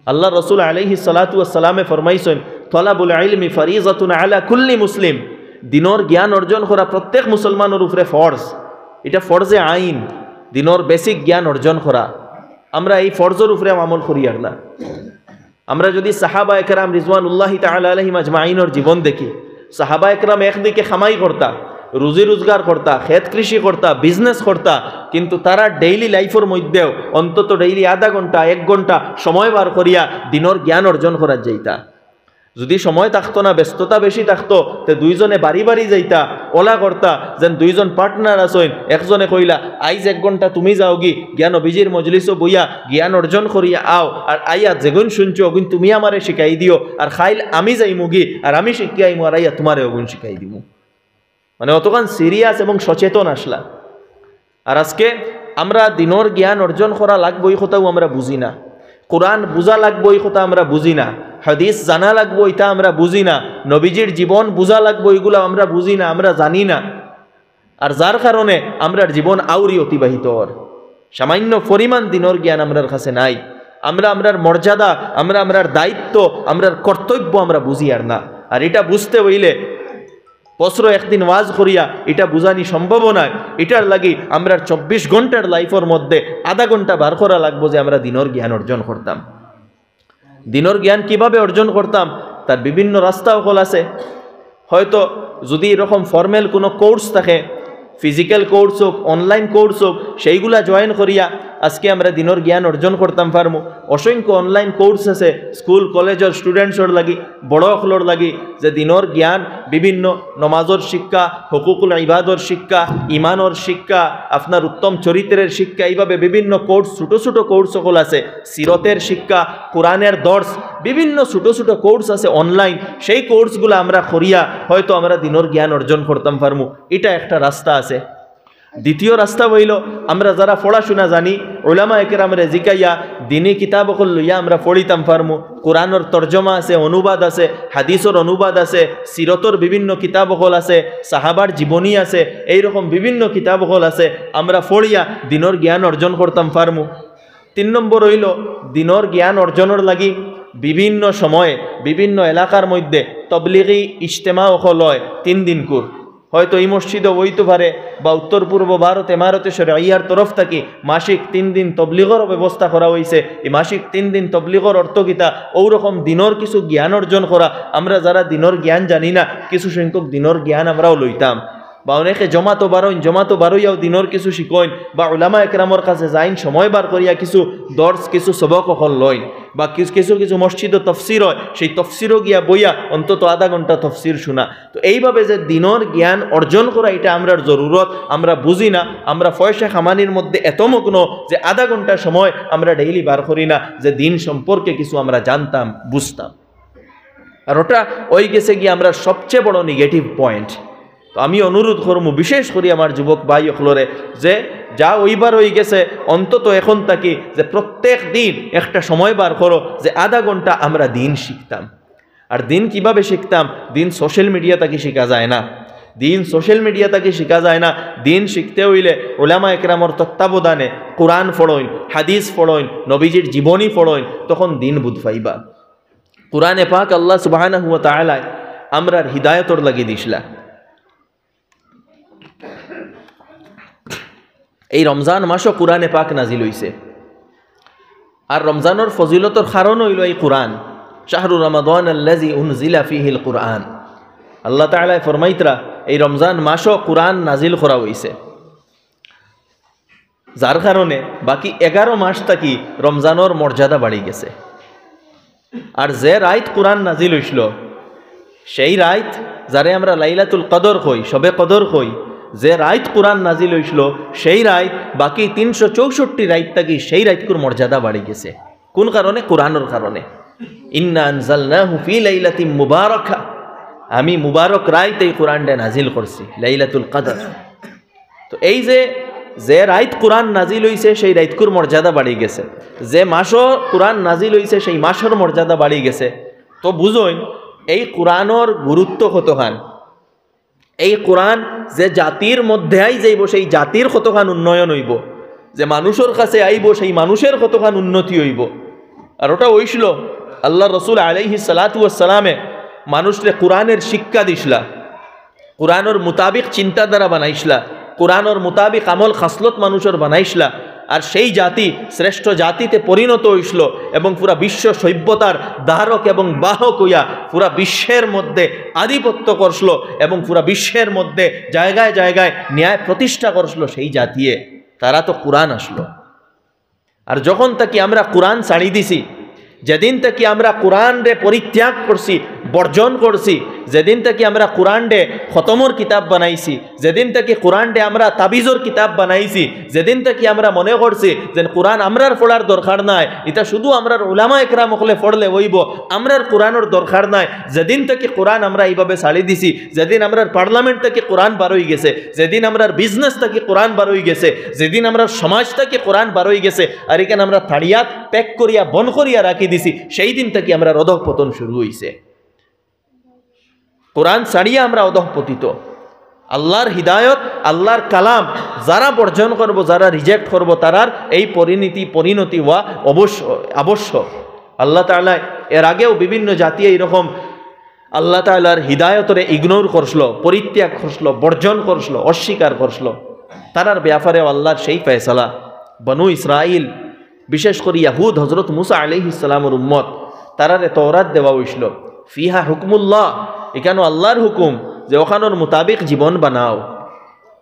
আল্লার রসুল আলাইহিস সালাতু ওয়াস সালামে ফরমাইছইন, "তলাবুল ইলমি ফারিজাতুন আলা কুল্লি মুসলিম।" দিনর জ্ঞান অর্জন করা প্রত্যেক মুসলমানর উপরে ফরজ। ইটা ফরজে আইন, দিনর বেসিক জ্ঞান অর্জন করা। আমরা এই ফরজর উপরে আমল করিয়ার না। আমরা যদি সাহাবা একরাম রিজওয়ানুল্লাহি তাআলা আলাইহিম আজমাইনর জীবন দেখি, সাহাবা একরাম একদিকে কামাই করতা, রুজি রোজগার করতা, খেত কৃষি করতা, বিজনেস করতা, কিন্তু তারা ডেইলি লাইফর মধ্যেও অন্তত ডেইলি আধা ঘন্টা, এক ঘন্টা সময় বার করিয়া দিনর জ্ঞান অর্জন করার যাইতা। যদি সময় থাকতো না, ব্যস্ততা বেশি থাকতো, তে দুইজনে বাড়ি বাড়ি যাইতা, অলা করতা, যেন দুইজন পার্টনার আছইন, একজনে কইলা, "আইজ এক ঘন্টা তুমি যাওগি, গিয়া নবীজির মজলিসো বইয়া জ্ঞান অর্জন করিয়া আও, আর আইয়া যেগুন শুনছো, অগুন তুমি আমারে শিখাই দিও, আর কাইল আমি যাইমুগি, আর আমি শিখিয়া আইমু, আর আইয়া তুমারে অগুন শিখাই দিমু।" মানে, অতখান সিরিয়াস এবং সচেতন আছলা। আর আজকে আমরা দিনর জ্ঞান অর্জন করা লাগবো, ই কথাও আমরা বুঝি না। কোরআন বুঝা লাগবো, ই কথা আমরা বুঝি না। হাদিস জানা লাগবো, ইটা আমরা বুঝি না। নবীজির জীবন বুঝা লাগবো, ইগুলা আমরা বুঝি না, আমরা জানি না। আর যার কারণে আমরার জীবন আউরি অতিবাহিত অর। সামান্য পরিমাণ দিনর জ্ঞান আমরার কাছে নাই। আমরা আমরার মর্যাদা, আমরা আমরার দায়িত্ব, আমরার কর্তব্য আমরা বুঝিয়ার না। আর ইটা বুঝতে অইলে বছরো একদিন ওয়াজ করিয়া ইটা বুঝানি সম্ভব নায়। ইটার লাগি আমরার চব্বিশ ঘন্টার লাইফর মধ্যে আধা ঘন্টা বার করা লাগবো যে আমরা দিনর জ্ঞান অর্জন করতাম। দিনর জ্ঞান কিভাবে অর্জন করতাম, তার বিভিন্ন রাস্তা অকল আছে। হয়তো যদি এরকম ফর্মাল কোনো কোর্স থাকে, ফিজিক্যাল কোর্স হোক, অনলাইন কোর্স হোক, সেইগুলা জয়েন করিয়া আজকে আমরা দিনর জ্ঞান অর্জন করতাম পারমু। অসংখ্য অনলাইন কোর্স আছে স্কুল কলেজর স্টুডেন্টসর লাগি, বড় অকলর লাগি, যে দিনর জ্ঞান, বিভিন্ন নমাজর শিক্ষা, হুকুকুল ইবাদর শিক্ষা, ইমানর শিক্ষা, আপনার উত্তম চরিত্রের শিক্ষা, এইভাবে বিভিন্ন কোর্স, ছোট ছোট কোর্স অকল আছে, সিরতের শিক্ষা, কোরআনের দর্স, বিভিন্ন ছোট ছোট কোর্স আছে অনলাইন। সেই কোর্সগুলা আমরা করিয়া হয়তো আমরা দিনর জ্ঞান অর্জন করতাম পারমু, ইটা একটা রাস্তা আছে। দ্বিতীয় রাস্তা অইলো, আমরা যারা পড়াশোনা জানি, উলামা একরামরে জিকাইয়া দিনি কিতাব অকল লইয়া আমরা পড়িতাম পারমু। কোরআনর তর্জমা আছে, অনুবাদ আছে, হাদিসর অনুবাদ আছে, সিরতর বিভিন্ন কিতাব অকল আছে, সাহাবার জীবনী আছে, এইরকম বিভিন্ন কিতাব অকল আছে, আমরা পড়িয়া দিনর জ্ঞান অর্জন করতাম পারমু। তিন নম্বর অইলো, দিনর জ্ঞান অর্জনর লাগি বিভিন্ন সময়ে বিভিন্ন এলাকার মধ্যে তবলিগি ইজতেমা অকল অয় তিন দিনকুর। হয়তো ই মসজিদো অইতো পারে বা উত্তর পূর্ব ভারত এমারতে শরইয়ার তরফ থাকি মাসিক তিন দিন তবলিগর ব্যবস্থা করা অইছে। ই মাসিক তিন দিন তবলিগর অর্থ কিতা? অউ রকম দিনর কিছু জ্ঞান অর্জন করা। আমরা যারা দিনর জ্ঞান জানি না, কিছু সংখ্যক দিনর জ্ঞান আমরাও লইতাম। বা অনেকে জমাতো বারইন, জমাতো বারইয়াও দিনর কিছু শিখইন, বা উলামা একরামর কাছে যাইন, সময় বার করিয়া কিছু দর্স, কিছু সবক অকল লইন, বা কিছু, কিছু, কিছু মসজিদো তফসির অয়, সেই তফসিরো গিয়া বইয়া অন্তত আধা ঘন্টা তফসির শুনা। তো এইভাবে যে দিনর জ্ঞান অর্জন করা, ইটা আমরার জরুরত, আমরা বুঝি না। আমরা পয়সা কামানির মধ্যে এত মগ্ন যে আধা ঘন্টা সময় আমরা ডেইলি বার করি না যে দিন সম্পর্কে কিছু আমরা জানতাম, বুঝতাম। আর ওটা অইগেছে গিয়া আমরার সবচেয়ে বড় নেগেটিভ পয়েন্ট। তো আমি অনুরোধ করমু, বিশেষ করি আমার যুবক ভাই অকলরে, যে যা অইবার অইগেছে, অন্তত এখন থাকি যে প্রত্যেক দিন একটা সময় বার করো যে আধা ঘন্টা আমরা দিন শিখতাম। আর দিন কিভাবে শিখতাম? দিন সোশ্যাল মিডিয়া থাকি শিখা যায় না। দিন সোশ্যাল মিডিয়া থাকি শিখা যায় না। দিন শিখতে অইলে উলামা একরামর তত্ত্বাবধানে কোরআন পড়ইন, হাদিস পড়ইন, নবীজির জীবনী পড়ইন, তখন দিন বুঝ পাইবা। কোরআনে পাক আল্লাহ সুবহানাহু ওয়া তাআলায় আমরার হিদায়তর লাগি দিছলা। এই রমজান মাসও কোরআনে পাক নাজিল অইছে। আর রমজানর ফজিলতর কারণ অইলো এই কোরআন। শাহরু রমাদান আল্লাযী উনজিলা ফীহিল কুরআন। আল্লাহ তাআলায় ফরমাইতরা, এই রমজান মাসও কোরআন নাজিল করা অইছে। যার কারণে বাকি এগারো মাস থাকি রমজানর মর্যাদা বাড়ি গেছে। আর যে রাইত কুরআন নাজিল অইছিল, সেই রাইত, যারে আমরা লাইলাতুল কদর কই, শবে কদর কই, যে রাইত কুরআন নাজিল অইছিল, সেই রাইত বাকি তিনশো চৌষট্টি রাইত থাকি সেই রাইতকুর মর্যাদা বাড়ি গেছে। কোন কারণে? কুরআনর কারণে। ইন্না আনজালনাহু ফি লাইলাতিম মুবারাকা, আমি মুবারক রাইত এই কুরআনটা নাজিল করছি, লাইলাতুল কদর। তো এই যে, যে রাইত কুরআন নাজিল অইছে, সেই রাইতকুর মর্যাদা বাড়ি গেছে। যে মাসো কুরআন নাজিল অইছে, সেই মাসর মর্যাদা বাড়ি গেছে। তো বুঝইন, এই কুরআনর গুরুত্ব কতখান। এই কুরআন যে জাতির মধ্যে আই যাইব, সেই জাতির কতখান উন্নয়ন অইব, যে মানুষর কাছে আইব, সেই মানুষের কতখান উন্নতি অইব। আর ওটা অইছিল, আল্লাহর রসুল আলাইহিস সালাতু ওয়াস সালামে মানুষরে কুরআনের শিক্ষা দিছলা, কুরআনর মুতাবিক চিন্তাধারা বানাইছলা, কুরআনর মুতাবিক আমল খাসলত মানুষর বানাইছলা। আর সেই জাতি শ্রেষ্ঠ জাতিতে পরিণত অইছিল এবং পুরা বিশ্ব সভ্যতার ধারক এবং বাহক অইয়া পুরা বিশ্বের মধ্যে আধিপত্য করছিল এবং পুরা বিশ্বের মধ্যে জায়গায় জায়গায় ন্যায় প্রতিষ্ঠা করছিল সেই জাতিয়ে। তারা তো কুরআন আনছিল। আর যখন থাকি আমরা কুরআন ছাড়ি দিছি, যেদিন থাকি আমরা কুরআনরে পরিত্যাগ করছি, বর্জন করছি, যেদিন থাকি আমরা কুরআনরে খতমর কিতাব বানাইছি, যেদিন থাকি কুরআনরে আমরা তাবিজর কিতাব বানাইছি, যেদিন থাকি আমরা মনে করছি যে কুরআন আমরার পড়ার দরকার নাই, ইটা শুধু আমরার উলামা একরাম অকলে পড়লে অইব, আমরার কুরআনর দরকার নাই, যেদিন থাকি কুরআন আমরা ইভাবে ছাড়ি দিছি, যেদিন আমরার পার্লামেন্ট থাকি কুরআন বার অই গেছে, যেদিন আমরার বিজনেস থাকি কুরআন বার অই গেছে, যেদিন আমরার সমাজ থাকি কুরআন বার অই গেছে, আর ইখান আমরা তাড়িয়াত প্যাক করিয়া বন্ধ করিয়া রাখি দিছি, সেই দিন থাকি আমরার অধঃপতন শুরু অইছে। কুরআন ছাড়িয়া আমরা অধঃপতিত। আল্লাহর হিদায়ত, আল্লাহর কালাম যারা বর্জন করব, যারা রিজেক্ট করব, তারার এই পরিণতি, পরিণতি হওয়া অবশ্য, আবশ্যক। আল্লাহ তাআলা এর আগেও বিভিন্ন জাতি এইরকম আল্লাহ তাআলার হিদায়তরে ইগনোর করছিল, পরিত্যাগ করছিল, বর্জন করছিল, অস্বীকার করছিল। তারার ব্যাপারেও আল্লাহর সেই ফয়সালা। বনু ইসরাইল, বিশেষ করি ইয়াহুদ, হযরত মুসা আলাইহিস সালামর উম্মত, তারারে তওরাত দেওয়া অইছিল। ফিহা হুকমুল্লাহ, ইখানো আল্লাহর হুকুম, যে অখানোর মোতাবিক জীবন বানাও।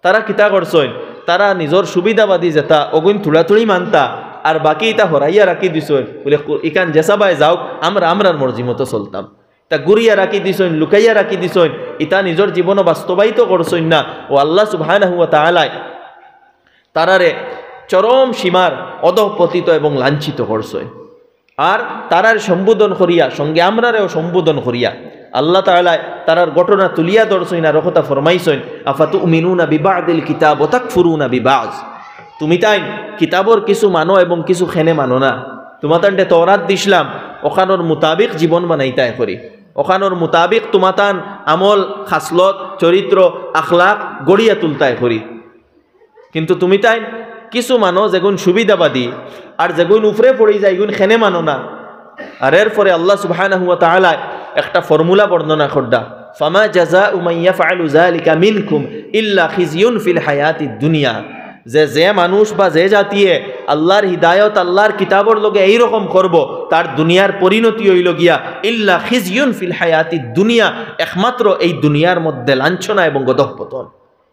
তারা কিতা করছইন? তারা নিজর সুবিধাবাদী যেটা, অগুইন থুড়াথুড়ি মানতা, আর বাকি ইতা হরাইয়া রাখি দিছইন। বুলে, কু-, ইখান যেসাবায় যাউক, আমরা আমরার মর্জি মতো চলতাম। তা ঘুরিয়া রাখি দিছইন, লুকাইয়া রাখি দিছইন, ইতা নিজর জীবনো বাস্তবায়িত করছইন না। ও আল্লাহ সুবহানাহু ওয়া তাআলায় তারারে চরম সীমার অধঃপতিত এবং লাঞ্ছিত করছইন। আর তারার সম্বোধন করিয়া, সঙ্গে আমরারেও সম্বোধন করিয়া, আল্লাহ তাআলায় তারার ঘটনা তুলিয়া ধরছইন আর অকথা ফরমাইছইন, "আফাতুমিনুনা বিবাদিল কিতাব ওয়া তাকফুরুনা বিবাদ।" তুমি তাইন কিতাবর কিছু মানো এবং কিছু খেনে মানো না। তুমাতানরে তওরাত দিছলাম, অখানোর মোতাবিক জীবন বানাইতায় করি, অখানোর মোতাবিক তুমাতান আমল, খাসলত, চরিত্র, আখলাক গড়িয়া তুলতায় করি। কিন্তু তুমি তাইন কিছু মানো যেগুন সুবিধাবাদী, আর যেগুন উপরে পড়ি যায়, এগুন খেনে মানো না। আর এরপরে আল্লাহ সুবহানাহু ওয়া তাআলায় একটা ফর্মুলা বর্ণনা কররা, "ফামা জাযাউ মান ইয়াফআলু যালিকা মিনকুম ইল্লা খিজিউন ফিল হায়াতিদ দুনিয়া।" যে, যে মানুষ বা যে জাতিয়ে আল্লাহর হিদায়ত, আল্লাহর কিতাবর লগে এইরকম করব, তার দুনিয়ার পরিণতি অইল গিয়া ইল্লা খিজিউন ফিল হায়াতিদ দুনিয়া, একমাত্র এই দুনিয়ার মধ্যে লাঞ্ছনা এবং অধঃপতন।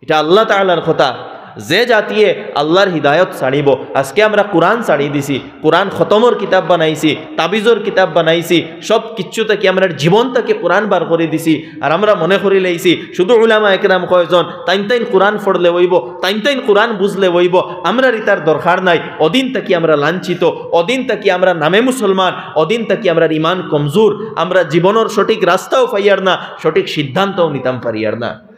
ইটা আল্লাহ তাআলার কথা। যে জাতিয়ে আল্লাহর হিদায়ত ছাড়িব, আজকে আমরা কুরআন ছাড়ি দিছি, কুরআন খতমর কিতাব বানাইছি, তাবিজর কিতাব বানাইছি, সব কিচ্ছু থাকি আমরার জীবন থাকি কুরআন বার করি দিছি। আর আমরা মনে করি লাইছি শুধু উলামা একরাম কয়জন, তাইন তাইন কুরআন পড়লে অইব, তাইন তাইন কুরআন বুঝলে অইব, আমরার ইতার দরকার নাই। অদিন থাকি আমরা লাঞ্ছিত, অদিন থাকি আমরা নামে মুসলমান, অদিন থাকি আমরার ইমান কমজোর, আমরা জীবনর সঠিক রাস্তাও পাইয়ার না, সঠিক সিদ্ধান্তও নিতাম পারিয়ার না।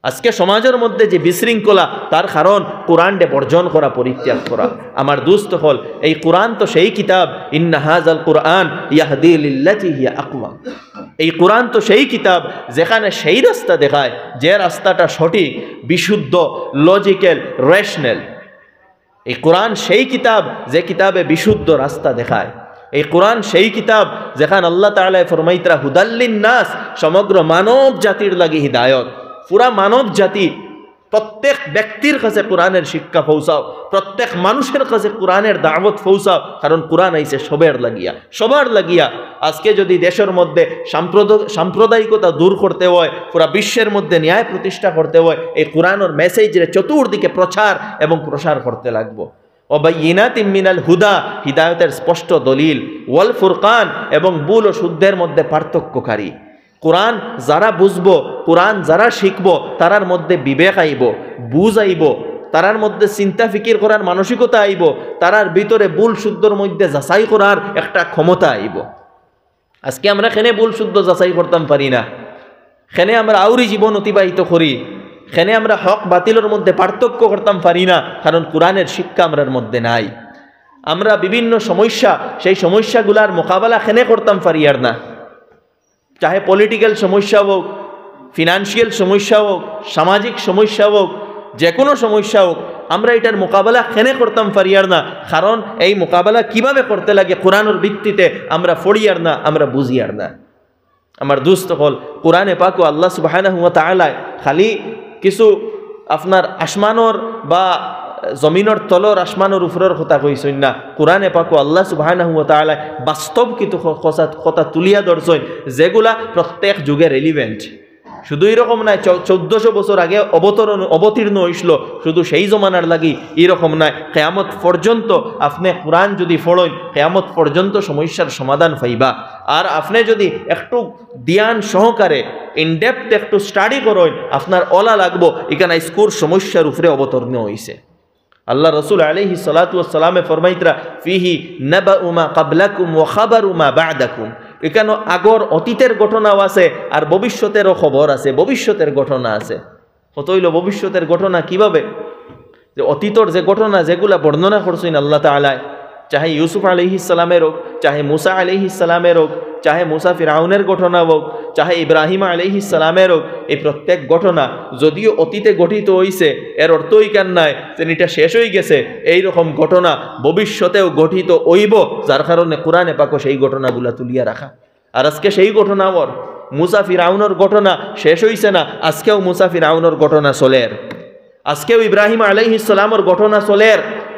আজকে সমাজর মধ্যে যে বিশৃঙ্খলা, তার কারণ কুরআনরে বর্জন করা, পরিত্যাগ করা। আমার দুস্ত অকল, এই কুরআন তো সেই কিতাব, ইন্না হাযাল কুরআন ইয়াহদি লিল্লাতি হিয়া আকওয়াম। এই কুরআন তো সেই কিতাব যেখানে সেই রাস্তা দেখায়, যে রাস্তাটা সঠিক, বিশুদ্ধ, লজিক্যাল, রেশনাল। এই কুরআন সেই কিতাব যে কিতাবে বিশুদ্ধ রাস্তা দেখায়। এই কুরআন সেই কিতাব যেখান আল্লাহ তাআলায় ফরমাইতরা হুদাল লিন্নাস, সমগ্র মানব জাতির লাগি হিদায়ত। পুরা মানব জাতি প্রত্যেক ব্যক্তির কাছে কোরআনের শিক্ষা পৌঁছাও, প্রত্যেক মানুষের কাছে কোরআনের দাওয়াত পৌঁছাও, কারণ কোরআন আইছে সবের লাগিয়া, সবার লাগিয়া। আজকে যদি দেশের মধ্যে সাম্প্রদ-, সাম্প্রদায়িকতা দূর করতে হয়, পুরা বিশ্বের মধ্যে ন্যায় প্রতিষ্ঠা করতে হয়, এই কোরআনের মেসেজরে চতুর্দিকে প্রচার এবং প্রসার করতে লাগবো। ওয়াবাইয়িনাতিম মিনাল হুদা, হিদায়তের স্পষ্ট দলিল, ওয়াল ফুরকান, এবং ভুল ও শুদ্ধের মধ্যে পার্থক্যকারী। কোরআন যারা বুঝবো, কোরআন যারা শিখবো, তারার মধ্যে বিবেক আইবো, বুঝ আইবো, তারার মধ্যে চিন্তা ফিকির করার মানসিকতা আইবো, তারার ভিতরে ভুল শুদ্ধর মধ্যে যাচাই করার একটা ক্ষমতা আইবো। আজকে আমরা কেনে ভুল শুদ্ধ যাচাই করতাম পারি না, কেনে আমরা আউরি জীবন অতিবাহিত করি, কেনে আমরা হক বাতিলর মধ্যে পার্থক্য করতাম পারি না, কারণ কোরআনের শিক্ষা আমরার মধ্যে নাই। আমরা বিভিন্ন সমস্যা, সেই সমস্যাগুলার মোকাবেলা কেনে করতাম পারি আর না। চাহে পলিটিক্যাল সমস্যা হোক, ফিনান্সিয়াল সমস্যা হোক, সামাজিক সমস্যা হোক, যে কোনো সমস্যা হোক, আমরা এটার মোকাবেলা কেনে করতাম পারি আর না, কারণ এই মোকাবেলা কিভাবে করতে লাগে কোরআনের ভিত্তিতে আমরা পড়ি আর না, আমরা বুঝি আর না। আমার দোস্ত অকল, কোরআনে পাকো আল্লাহ সুবহানাহু ওয়া তাআলায় খালি কিছু আপনার আসমানর বা জমিনর তলর আসমানর উপরর কথা কইছইন না। কোরআনে পাকো আল্লাহ সুবহানাহু ওয়া তাআলায় বাস্তব কিছু ক-, কথা, কথা তুলিয়া ধরছইন, যেগুলা প্রত্যেক যুগে রেলিভেন্ট। শুধু এরকম নায়, চৌ-, চৌদ্দশো বছর আগে অবতরণ, অবতীর্ণ হইছিল, শুধু সেই জমানার লাগি এরকম নায়। কিয়ামত পর্যন্ত আপনি কোরআন যদি পড়ইন, কিয়ামত পর্যন্ত সমস্যার সমাধান পাইবা। আর আপনি যদি একটু ধ্যান সহকারে, ইনডেপথ একটু স্টাডি করইন, আপনার অলা লাগবো এখানে স্কুল সমস্যার উপরে অবতীর্ণ হইছে। আল্লাহ রসুল আলাইহিস সালাতু ওয়াস সালামে ফরমাইতরা, "ফিহি নাবাউ মা ক্বাবলাকুম ওয়া খাবারু মা বা'দাকুম।" এখানে আগর অতীতের ঘটনাও আছে, আর ভবিষ্যতেরও খবর আছে, ভবিষ্যতের ঘটনা আছে। কত হইল ভবিষ্যতের ঘটনা কিভাবে? যে অতীতর যে ঘটনা যেগুলা বর্ণনা করছইন আল্লাহ তাআলায়, চাহে ইউসুফ আলাইহিস সালামের হোক, চাহে মুসা আলাইহিস সালামের হোক, চাহে মুসা ফিরাউনের ঘটনা হোক, চাহে ইব্রাহিম আলাইহিস সালামের হোক, এই প্রত্যেক ঘটনা যদিও অতীতে ঘটিত হইছে, এর অর্থ ইখান নায় যে এটা শেষ হয়ে গেছে। এই রকম ঘটনা ভবিষ্যতেও ঘটিত হইব, যার কারণে কোরআনে পাকো সেই ঘটনাগুলা তুলিয়া রাখা। আর আজকে সেই ঘটনা ওর, মুসা ফিরাউনের ঘটনা শেষ হইছে না, আজকেও মুসা ফিরাউনের ঘটনা চলের। আজকেও ইব্রাহিম আলাইহিস সালামর ঘটনা চলের,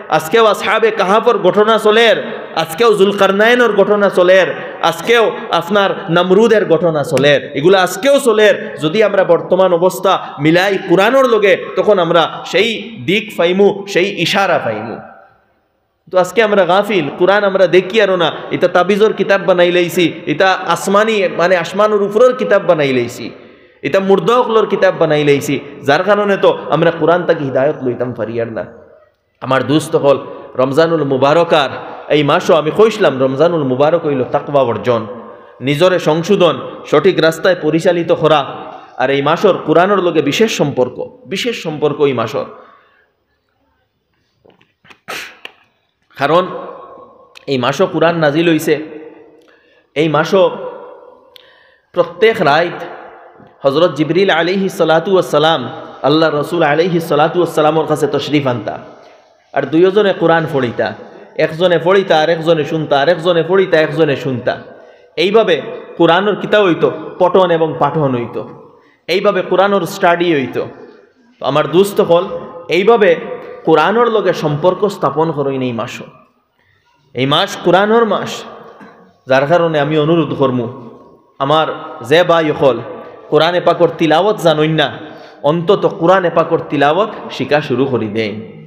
আজকেও আসহাবে কাহাফর ঘটনা চলের, আজকেও জুলকারনাইনর ঘটনা চলের, আজকেও আপনার নমরুদের ঘটনা চলের। এগুলা আজকেও চলের। যদি আমরা বর্তমান অবস্থা মিলাই কোরআনর লগে, তখন আমরা সেই দিক পাইমু, সেই ইশারা পাইমু। তো আজকে আমরা গাফিল, কোরআন আমরা দেখি আরো না, এটা তাবিজর কিতাব বানাই লাইছি, এটা আসমানি, মানে আসমানর উপরর কিতাব বানাই লাইছি, এটা মুর্দা অকলর কিতাব বানাই লাইছি, যার কারণে তো আমরা কোরআন থাকি হিদায়ত লইতাম পারি আর না। আমার দোস্ত অকল, রমজানুল মুবারক আর এই মাসও আমি কইছিলাম, রমজানুল মুবারক হইল তাকওয়া অর্জন, নিজরে সংশোধন, সঠিক রাস্তায় পরিচালিত করা। আর এই মাসর কোরআনর লগে বিশেষ সম্পর্ক, বিশেষ সম্পর্ক এই মাসর। কারণ এই মাসও কোরআন নাজিল হইছে, এই মাসও প্রত্যেক রাইত হজরত জিবরিল আলাইহিস সালাতু ওয়াস সালাম আল্লাহ রসুল আলাইহিস সালাতু ওয়াস সালামর কাছে তশরিফ আনতা, আর দুইজনে কোরআন পড়িতা, একজনে পড়িতা আর একজনে শুনতা, আর একজনে পড়িতা একজনে শুনতা। এইভাবে কোরআনর কিতা হইতো, পঠন এবং পাঠন হইতো, এইভাবে কোরআনর স্টাডি হইতো। তো আমার দোস্ত অকল, এইভাবে কোরআনর লগে সম্পর্ক স্থাপন করইন এই মাসও। এই মাস কোরআনর মাস, যার কারণে আমি অনুরোধ করমু, আমার যে ভাই অকল কোরআনে পাকর তিলাওয়াত জানইন না, অন্তত কোরআনে পাকর তিলাওয়াত শিখা শুরু করি দেইন।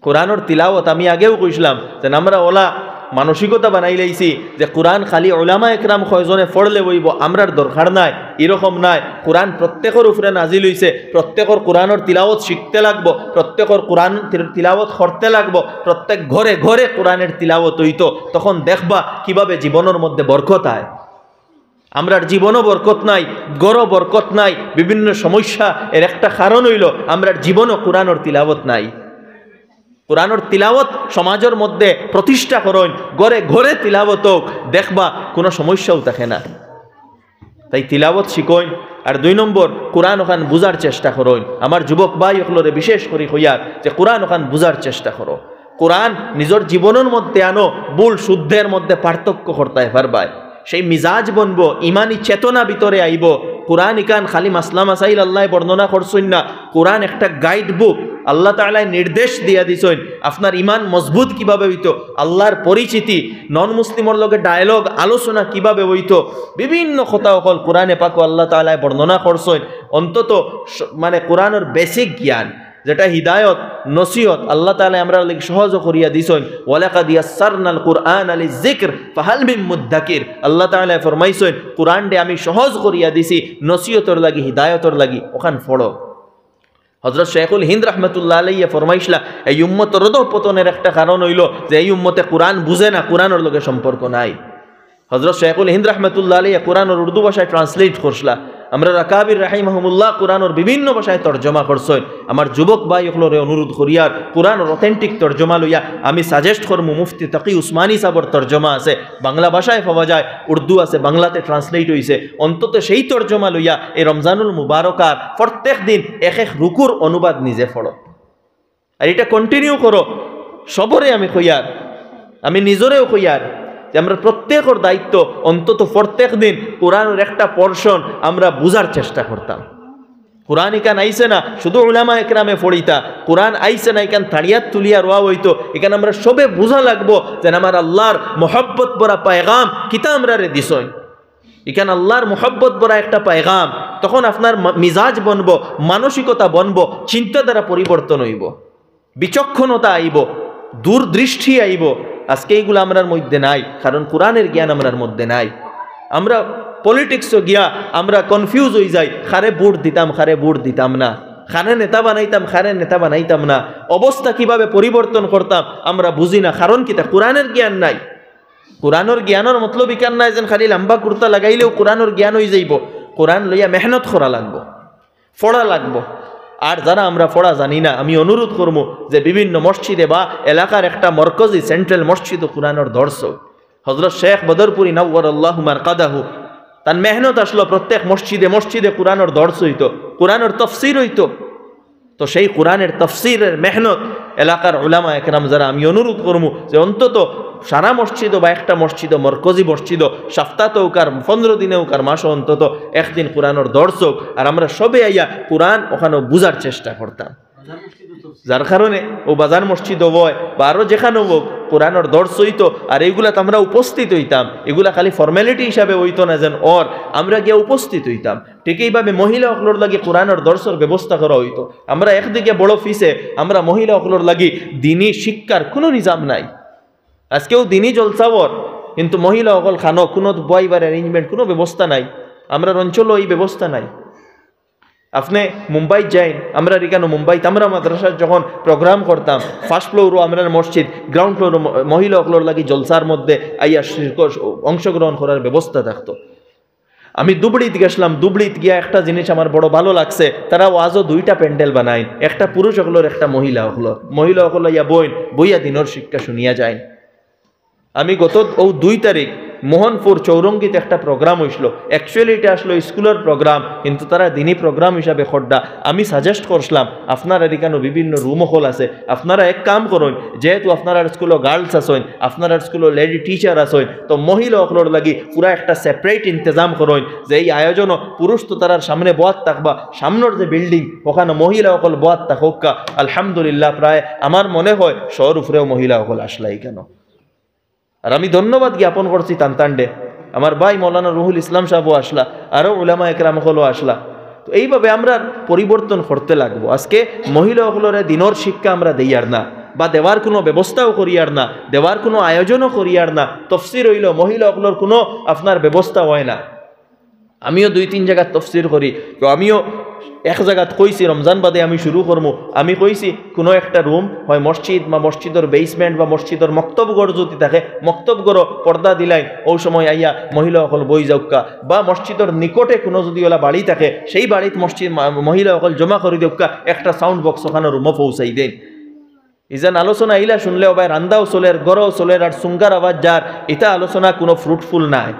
কোরআনর তিলাওয়াত আমি আগেও কইছিলাম যে আমরা অলা মানসিকতা বানাই লাইছি যে কোরআন খালি উলামা একরাম কয়জনে পড়লে হইব, আমরার দরকার নাই, এরকম নাই। কোরআন প্রত্যেকর উপরে নাজিল হইছে, প্রত্যেকর কোরআনর তিলাওয়াত শিখতে লাগবো, প্রত্যেকর কোরআন তিল-, তিলাওয়াত করতে লাগবো, প্রত্যেক ঘরে ঘরে কোরআনের তিলাওয়াত হইতো, তখন দেখবা কিভাবে জীবনর মধ্যে বরকত আয়। আমরার জীবনও বরকত নাই, ঘরও বরকত নাই, বিভিন্ন সমস্যা। এর একটা কারণ হইল আমরার জীবনও কোরআনর তিলাওয়াত নাই। কোরআনর তিলাওয়াত সমাজর মধ্যে প্রতিষ্ঠা করইন, ঘরে ঘরে তিলাওয়াত হোক, দেখবা কোনো সমস্যাও থাকে না। তাই তিলাওয়াত শিখইন। আর দুই নম্বর, কোরআন অখান বুঝার চেষ্টা করইন। আমার যুবক ভাই অকলরে বিশেষ করি কইয়ার যে কোরআন অখান বুঝার চেষ্টা করো। কোরআন নিজর জীবনর মধ্যে আনো, ভুল শুদ্ধের মধ্যে পার্থক্য করতায় পারবায়। সেই মিজাজ বনবো, ইমানি চেতনা ভিতরে আইবো, কোরআন ইখান খালি মাসলা মাসাইল আল্লায় বর্ণনা করছইন না, কোরআন একটা গাইড বুক। আল্লাহ তাআলায় নির্দেশ দিয়া দিছইন আপনার ইমান মজবুত কিভাবে অইতো, আল্লাহর পরিচিতি, নন মুসলিমর লগে ডায়ালগ, আলোচনা কিভাবে অইতো, বিভিন্ন কথা অকল কোরআনে পাকো আল্লাহ তাআলায় বর্ণনা করছইন। অন্তত স-, মানে কোরআনর বেসিক জ্ঞান, যেটা হিদায়ত, নসিহত, আল্লাহ তাআলায় আমরার লাগি সহজ করিয়া দিছইন। "ওয়ালাকাদ ইয়াসসারনাল কুরআনা লিযযিকর ফাহাল মিন মুদ্দাকির।" আল্লাহ তাআলায় ফরমাইছইন, "কোরআনরে আমি সহজ করিয়া দিছি নসিহতর লাগি, হিদায়তর লাগি, অখান পড়ো।" হযরত শেখুল হিন্দ রাহমাতুল্লাহ আলাইহি ফরমাইছলা, এই উম্মতর অধঃপতনর একটা কারণ অইলো যে এই উম্মতে কোরআন বুঝে না, কোরআনর লগে সম্পর্ক নাই। হযরত শেখুল হিন্দ রাহমাতুল্লাহ আলাইহি কোরআনর উর্দু ভাষায় ট্রান্সলেট করছলা। আমরার আকাবির রাহিমাহুমুল্লাহ কোরআনর বিভিন্ন ভাষায় তর্জমা করছইন। আমার যুবক ভাই অকলরে অনুরোধ করিয়ার, কোরআনর অথেন্টিক তর্জমা লইয়া আমি সাজেস্ট করমু, মুফতি তকি উসমানী সাবর তর্জমা আছে, বাংলা ভাষায় পাওয়া যায়, উর্দু আছে, বাংলাতে ট্রান্সলেট অইছে। অন্তত সেই তর্জমা লইয়া এই রমজানুল মুবারকার প্রত্যেক দিন এক এক রুকুর অনুবাদ নিজে পড়ো। আর ইটা কন্টিনিউ করো। সবরে আমি কইয়ার, আমি নিজরেও কইয়ার যে আমরা প্রত্যেকর দায়িত্ব অন্তত প্রত্যেক দিন কোরআনর একটা পোরশন আমরা বুঝার চেষ্টা করতাম। কোরআন ইখান আইছে না শুধু উলামা একরামে পড়িতা, কোরআন আইছে না ইখান তাড়িয়াত তুলিয়া রওয়া অইতো। ইখান আমরা সবে বুঝা লাগবো যে আমার আল্লাহর মহব্বত ভরা পায়গাম কিতা আমরারে দিছইন। ইখান আল্লাহর মহব্বত ভরা একটা পায়গাম। তখন আপনার মা-, মিজাজ বনবো, মানসিকতা বনবো, চিন্তাধারা পরিবর্তন অইবো, বিচক্ষণতা আইবো, দূরদৃষ্টি আইবো। আজকে এইগুলা আমরার মধ্যে নাই, কারণ কোরআনের জ্ঞান আমরার মধ্যে নাই। আমরা পলিটিক্সও গিয়া আমরা কনফিউজ অই যাই, কারে ভোট দিতাম, কারে ভোট দিতাম না, কারে নেতা বানাইতাম, কারে নেতা বানাইতাম না, অবস্থা কিভাবে পরিবর্তন করতাম আমরা বুঝি না। কারণ কিতা? কোরআনের জ্ঞান নাই। কোরআনর জ্ঞানর মতলব ইখান নায় যেন খালি লম্বা কুর্তা লাগাইলেউ কোরআনর জ্ঞান অই যাইবো। কোরআন লইয়া মেহনত করা লাগবো, পড়া লাগবো। আর যারা আমরা পড়া জানি না, আমি অনুরোধ করমু যে বিভিন্ন মসজিদে বা এলাকার একটা মরকজি সেন্ট্রাল মসজিদো কোরআনর দর্শ অউক। হযরত শেখ বদরপুরি নাওয়ারাল্লাহু মারকাদাহু, তান মেহনত আছলো প্রত্যেক মসজিদে মসজিদে কোরআনর দর্শ অইতো, কোরআনর তফসির অইতো। তো সেই কোরআনের তফসিরের মেহনত এলাকার উলামা একরাম যারা, আমি অনুরোধ করমু যে অন্তত সারা মসজিদো বা একটা মসজিদো, মরকজি মসজিদো, সপ্তাহত অউক আর পনেরো দিনে অউক আর মাসো অন্তত একদিন কোরআনর দর্শ অউক, আর আমরা সবে আইয়া কোরআন অখানো বুঝার চেষ্টা করতাম। যার কারণে অউ বাজার মসজিদো অয় বা আরো যেখানো অউক, কোরআনর দর্শ অইতো, আর এইগুলাত আমরা উপস্থিত অইতাম। এগুলা খালি ফর্মালিটি হিসাবে অইতো না যেন অর, আমরা গিয়া উপস্থিত অইতাম। ঠিক এইভাবে মহিলা অকলর লাগি কোরআনর দর্শর ব্যবস্থা করা অইতো। আমরা একদিকে বড় পিছে, আমরা মহিলা অকলর লাগি দিনী শিক্ষার কুনু নিজাম নাই। আজকেও দিনী জলসা অর, কিন্তু মহিলা অকল খানো কুনু বওয়াইবার অ্যারেঞ্জমেন্ট, কুনু ব্যবস্থা নাই। আমরার অঞ্চলো এই ব্যবস্থা নাই। আপনে মুম্বাইত যাইন, আমরার ইখানো মুম্বাইত আমরা মাদ্রাসার যখন প্রোগ্রাম করতাম, ফার্স্ট ফ্লোরো আমরার মসজিদ, গ্রাউন্ড ফ্লোরো ম-, মহিলা অকলর লাগি জলসার মধ্যে আইয়া শিরক-, অংশগ্রহণ করার ব্যবস্থা থাকতো। আমি ধুবড়িত গেছলাম, ধুবড়িত গিয়া একটা জিনিস আমার বড় ভালো লাগছে, তারা ওয়াজো দুইটা প্যান্ডেল বানাইন, একটা পুরুষ অকলর, একটা মহিলা অকলর। মহিলা অকল আইয়া বইন, বইয়া দিনর শিক্ষা শুনিয়া যাইন। আমি গত অউ দুই তারিখ মোহনপুর চৌরঙ্গীত একটা প্রোগ্রাম অইছলো, অ্যাকচুয়ালি ইটা আছলো স্কুলর প্রোগ্রাম, কিন্তু তারা দিনী প্রোগ্রাম হিসাবে কররা। আমি সাজেস্ট করছলাম, আপনারার ইখানো বিভিন্ন রুম অকল আছে, আপনারা এক কাম করইন, যেহেতু আপনারার স্কুলো গার্লস আছইন, আপনারার স্কুলো লেডি টিচার আছইন, তো মহিলা অকলর লাগি পুরা একটা সেপারেট ইন্তেজাম করইন, যে এই আয়োজনো পুরুষ তো তারার সামনে বওয়াত থাকবা, সামনর যে বিল্ডিং অখানো মহিলা অকল বওয়াত থাকউক্কা। আলহামদুলিল্লাহ, প্রায় আমার মনে হয় শর উপরেও মহিলা অকল আছলা ইখানো। আর আমি ধন্যবাদ জ্ঞাপন করছি তান তানরে। আমার ভাই মৌলানা রুহুল ইসলাম সাবও আছলা, আরো উলামা একরাম অকলও আছলা। তো এইভাবে আমরা পরিবর্তন করতে লাগবো। আজকে মহিলা অকলরে দিনর শিক্ষা আমরা দেইয়ার না, বা দেওয়ার কুনু ব্যবস্থাও করিয়ার না, দেওয়ার কুনু আয়োজনও করিয়ার না। তফসির অইলো, মহিলা অকলর কুনু আপনার ব্যবস্থা অয় না। আমিও দুই তিন জাগাত তফসির করি, তো আমিও এক জাগাত কইছি, রমজান বাদে আমি শুরু করমু, আমি কইছি কুনু একটা রুম, হয় মসজিদ বা মসজিদর বেসমেন্ট বা মসজিদর মক্তব ঘর যুদি থাকে, মক্তব ঘরো পর্দা দিলাইন, অউ সময় আইয়া মহিলা অকল বই যাউক্কা, বা মসজিদর নিকটে কুনু যুদি অলা বাড়ি থাকে, সেই বাড়িত মসজিদ মা-, মহিলা অকল জমা করি দেউক্কা, একটা সাউন্ড বক্স অখানো রুমো পৌঁছাই দেইন। ইযান আলোচনা ইলা শুনলে অবায় রান্দাও চলের, ঘরও চলের, আর সুঙ্গার আওয়াজ যার, ইতা আলোচনা কুনু ফ্রুটফুল নায়।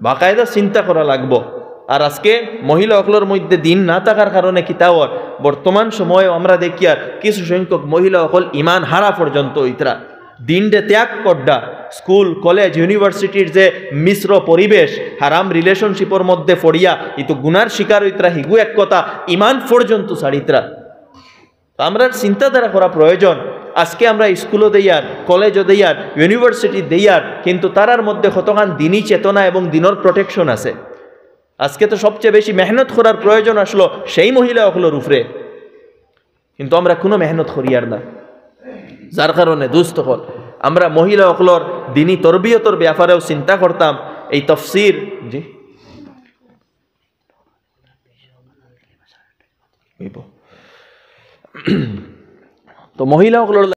বাকায়দা চিন্তা করা লাগবো। আর আজকে মহিলা অকলর মধ্যে দিন না থাকার কারণে কিতা অর, বর্তমান সময়ও আমরা দেখিয়ার কিছু সংখ্যক মহিলা অকল ইমান হারা পর্যন্ত অইতরা। দিনরে ত্যাগ কররা, স্কুল, কলেজ, ইউনিভার্সিটির যে মিশ্র পরিবেশ, হারাম রিলেশনশিপর মধ্যে পড়িয়া ইতো গুনার শিকার অইতরা, হিগু এক কথা, ইমান পর্যন্ত ছাড়িতরা। তো আমরার চিন্তাধারা করা প্রয়োজন। আজকে আমরা স্কুলও দেইয়ার, কলেজও দেইয়ার, ইউনিভার্সিটি দেইয়ার, কিন্তু তারার মধ্যে কতখান দিনী চেতনা এবং দিনর প্রোটেকশন আছে? আজকে তো সবচেয়ে বেশি মেহনত করার প্রয়োজন আসলো সেই মহিলা অকলর উপরে, কিন্তু আমরা কুনু মেহনত করিয়ার না। যার কারণে দোস্ত অকল, আমরা মহিলা অকলর দিনী তরবিয়তর ব্যাপারেও চিন্তা করতাম। এই তফসির, জি, অইবো। তো মহিলা অকলর